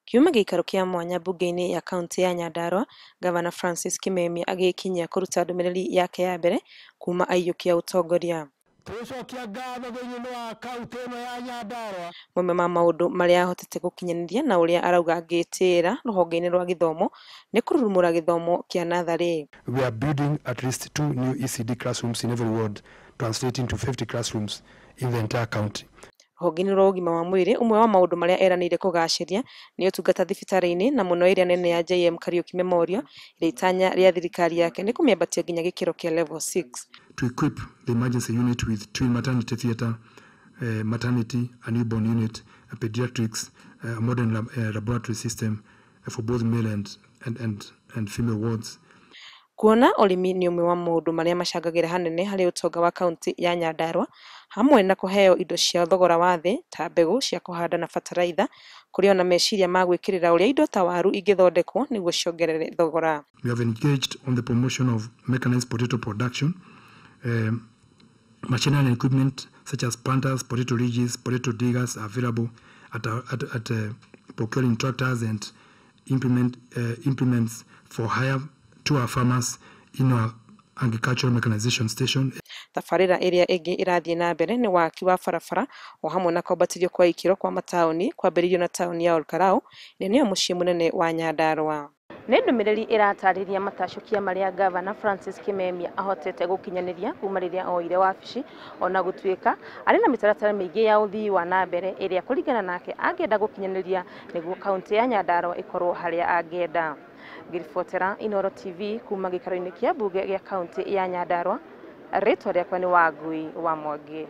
Kiuma gĩikaro kĩa mwanya mbunge-inĩ ya kaunti ya Nyandarua, Gavana Francis Kimemia agĩkinyia kũruta ndũmĩrĩri yake ya mbere kuma aiyũkia ũtongoria. Tũcokia ngatho thĩinĩ wa kaunti ĩno ya Nyandarua. Mamwe ma maũndũ marĩa ahotete gũkinyanĩria na ũrĩa arauga angĩtĩĩra rũhonge-inĩ rwa gĩthomo nĩ kũrurumũra gĩthomo kĩa natharĩ. We are building at least 2 new ECD classrooms in every ward, translating to 50 classrooms in the entire county. Rũhonge-inĩ rwa ũgima wa mwĩrĩ, ũmwe wa maũndũ marĩa eranĩire kũgacĩria nĩ ũtungata thibitarĩ-inĩ na mũno ĩrĩa nene ya JM Kariuki Memorial, ĩrĩa itanya rĩa thirikari yake nĩ kũmĩambatia nginya gĩkĩro kĩa level 6. To equip the emergency unit with twin maternity theatre, maternity, a newborn unit, a pediatrics, a modern laboratory system for both male and female wards. Kuona ũrĩmi nĩ ũmwe wa maũndũ marĩa macangagĩra hanene harĩ ũtonga wa kaunti ya Nyandarua, hamwe na kũheo indo cia thogora wa thĩ ta mbegũ cia kũhanda na bataraitha, kũrĩ ona meciria ma gwĩkĩrĩra ũrĩa indo ta waru ingĩthondekwo nĩguo ciongerere thogora. We have engaged on the promotion of mechanized potato production, machinery and equipment such as planters, potato ridges, potato diggers are available at procuring tractors and implements for hire to our farmers in our agricultural mechanization station. Tabarĩra ĩrĩa ĩngĩ ĩrathiĩ na mbere nĩ waki wa barabara o hamwe na kwambatĩrio kwa ikĩro kwa mataũni kwambĩrĩirio na taũni ya Olkalau ĩrĩa nĩyo mũciĩ mũnene wa Nyandarua. Nĩ ndũmĩrĩri ĩratarĩria matacũkia marĩa Gavana Francis Kimemia ahotete gũkinyanĩria kuma rĩrĩa oire wabici, ona gũtuĩka arĩ na mĩtaratara mĩingĩ ya ũthii wa na mbere ĩrĩa kũringana nake angĩenda gũkinyanĩria nĩguo kaunti ya Nyandarua ĩkorwo harĩa angĩenda. Ngĩribotera Inooro TV kuma gĩikaro-inĩ kĩa mbunge gĩa kaunti ya Nyandarua, rĩtwa rĩakwa nĩ Wangui wa Mwangi.